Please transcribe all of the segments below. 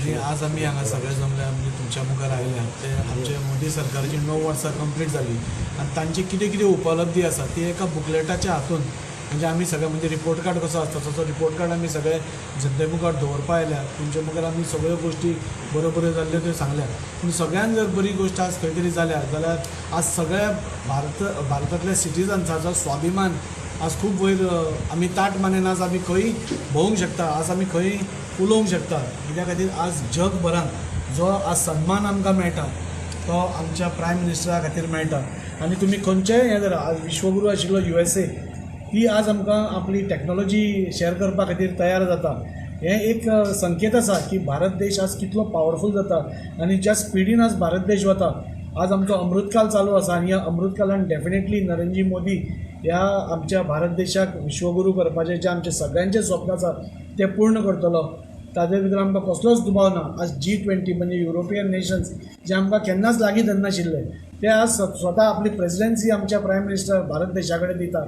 आनी आज आमी हांगा सगळे जमल्या, म्हणजे तुमच्या मुखार आयल्या ते आमचे मोदी सरकाराची 9 वर्सां कंप्लीट जाली आनी तांची कितें कितें उपलब्धी आसा ती एका बुकलेटाच्या हातून, म्हणजे आमी सगळे म्हणजे रिपोर्ट कार्ड कसो आसता तसो रिपोर्ट कार्ड आमी सगळे जनते मुखार दवरपा आयल्या. तुमच्या मुखार आमी सगळ्यो गोश्टी बऱ्यो बऱ्यो जाल्ल्यो त्यो सांगल्या. पूण सगळ्यान जर बरी गोश्ट आज खंय तरी जाल्या जाल्यार आज सगळ्या भारतांतल्या सिटीजन्साचो स्वाभिमान आज खूब वयर, आमी ताट मानेन आज आमी खंय भोंवूंक शकता, आज आमी खंय उलोवंक शकता. कित्या खातीर आज जगभरान जो आज सन्मान आमकां मेळटा तो आमच्या प्रायम मिनिस्टरा खातीर मेळटा. आनी तुमी खंयचेय हें धरा, आज विश्वगुरू आशिल्लो USA ती आज आमकां आपली टॅक्नोलॉजी शेअर करपा खातीर तयार जाता. हें एक संकेत आसा की भारत देश आज कितलो पावरफूल जाता आनी ज्या स्पिडीन आज भारत देश वता. आज आमचो अमृतकाल चालू आसा आनी ह्या अमृतकालान डेफिनेटली नरेंद्र मोदी ह्या आमच्या भारत देशाक विश्वगुरू करपाचें जें आमचें सगळ्यांचें स्वप्न आसा तें पूर्ण करतलो. ताजे भितर आमकां कसलोच दुबाव ना. आज G20 म्हणजे युरोपियन नेशन्स जे आमकां केन्नाच लागीं धरनाशिल्ले ते आज स्वता आपली प्रेसिडेन्सी आमच्या प्रायम मिनिस्टर भारत देशा कडेन दिता,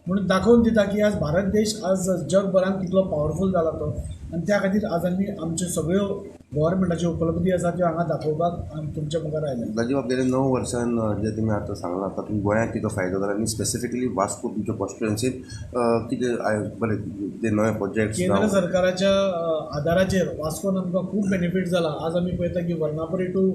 म्हणून दाखोवन दिता की आज भारत देश आज जगभरान कितलो पावरफूल जाला तो. आनी त्या खातीर आज आमी आमच्यो सगळ्यो गव्हर्मेंटाच्यो उपलब्धी आसा त्यो हांगा दाखोवपाक आमी तुमच्या मुखार आयल्या. राजीव, गेले 9 वर्सान जे तुमी आतां सांगलां तातूंत गोंयाक कितें फायदो जाला आनी स्पेसिफिकली वास्को तुमच्या कॉन्स्टिट्युएन्सीन कितें बरें ते नवे प्रोजेक्ट्स? केंद्र सरकाराच्या आदाराचेर वास्कोन आमकां खूब बेनिफीट जाला. आज आमी पळयता की वर्णापुरी टू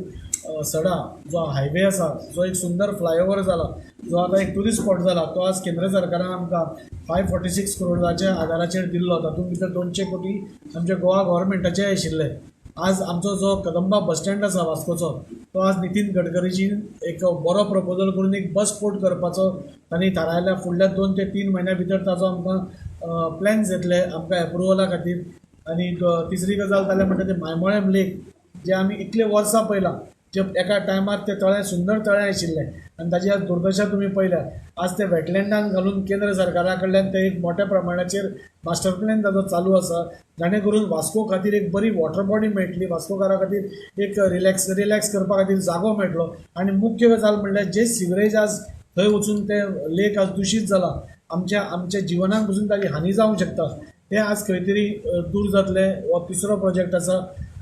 सडा जो हायवे आसा, जो एक सुंदर फ्लायओवर जाला, जो आतां एक ट्युरिस्ट स्पॉट जाला, तो आज केंद्र सरकारान आमकां 546 करोडाच्या आदाराचेर दिल्लो. तातूंत भितर 200 कोटी आमच्या गोवा गव्हर्मेंटाचे आशिल्ले. आज आमचो जो कदंबा बस स्टँड आसा वास्कोचो, तो आज नितीन गडकरीजीन एक बरो प्रपोजल करून एक बस पोर्ट करपाचो तांणी थारायल्या. फुडल्या 2 ते 3 म्हयन्या भितर ताचो आमकां प्लॅन्स येतले आमकां एप्रुवला खातीर. आनी तिसरी गजाल जाल्या म्हणटा ते मायमोळेम लेक, जे आमी इतले वर्सां पळयलां, जे एका टायमार ते तळें सुंदर तळें आशिल्लें आनी ताजी आज दुर्दशा तुमी पळयल्या. आज ते वेटलँडान घालून केंद्र सरकारा कडल्यान ते एक मोठ्या प्रमाणाचेर मास्टर प्लॅन ताजो चालू आसा, जाणे करून वास्को खातीर एक बरी वॉटर बॉडी मेळटली, वास्कोकारा खातीर एक रिलॅक्स करपा खातीर जागो मेळटलो. आनी मुख्य गजाल म्हणल्यार जे सिवरेज आज थंय वचून ते लेक आज दुशीत जाला, आमच्या जिवनाक पसून ताजी हानी जावंक शकता, तें आज खंय तरी दूर जातलें. हो तिसरो प्रोजेक्ट आसा.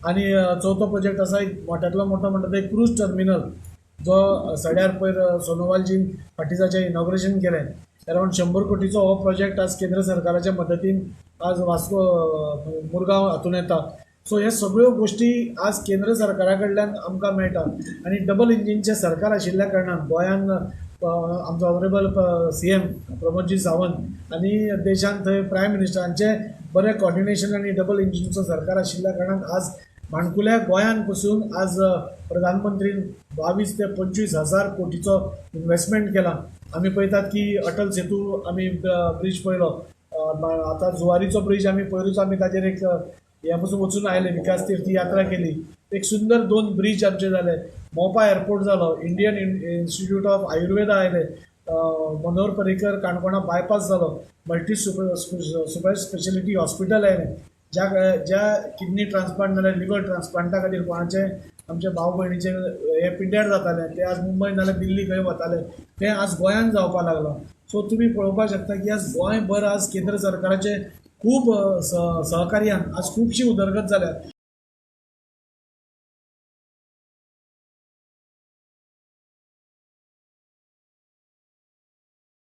आनी चवथो प्रोजेक्ट आसा एक मोठ्यांतलो मोठो म्हणटा तो एक क्रूज टर्मिनल, जो सड्यार पयर सोनोवालजीन फाटीं जाचें इनॉग्रेशन केलें. अरावंड 100 कोटीचो हो प्रोजेक्ट आज केंद्र सरकाराच्या मदतीन आज वास्को मुरगांव हातून येता. सो हे सगळ्यो गोश्टी आज केंद्र सरकारा कडल्यान आमकां मेळटा. आनी डबल इंजिनचें सरकार आशिल्ल्या कारणान गोंयान आमचो ऑनरेबल CM Pramodji Sawant आनी देशांत थंय प्रायम मिनिस्टरांचें बरें कॉर्डिनेशन आनी डबल इंजिनचो सरकार आशिल्ल्या कारणान आज माणकुल्या गोंयान पसून आज प्रधानमंत्रीन 22 ते 25 हजार कोटीचो इन्वेस्टमेंट केला. आमी पळयतात की अटल सेतू आमी ब्रिज पळयलो, आतां जुवारीचो ब्रिज आमी पयरूच आमी ताजेर एक हे पसून वचून आयले, विकास तीर्थ यात्रा केली. एक सुंदर 2 ब्रिज आमचे जाले, मोपा एअरपोर्ट जालो, इंडियन इन्स्टिट्यूट ऑफ आयुर्वेदा आयले, मनोहर पर्रीकर काणकोणा बायपास जालो, मल्टी सुपर स्पेशलिटी हॉस्पिटल आयलें, ज्या किडनी ट्रान्सप्लांट जाल्यार लिवर ट्रान्सप्लांटा खातीर कोणाचे आमच्या भाव भयणीचे हे पिड्ड्यार जाताले, ते आज मुंबय नाल्यार दिल्ली खंय वताले, ते आज गोंयांत जावपाक लागलां. सो तुमी पळोवपाक शकता की आज गोंयभर आज केंद्र सरकाराचे खूब सहकार्यान आज खुबशी उदरगत जाल्या.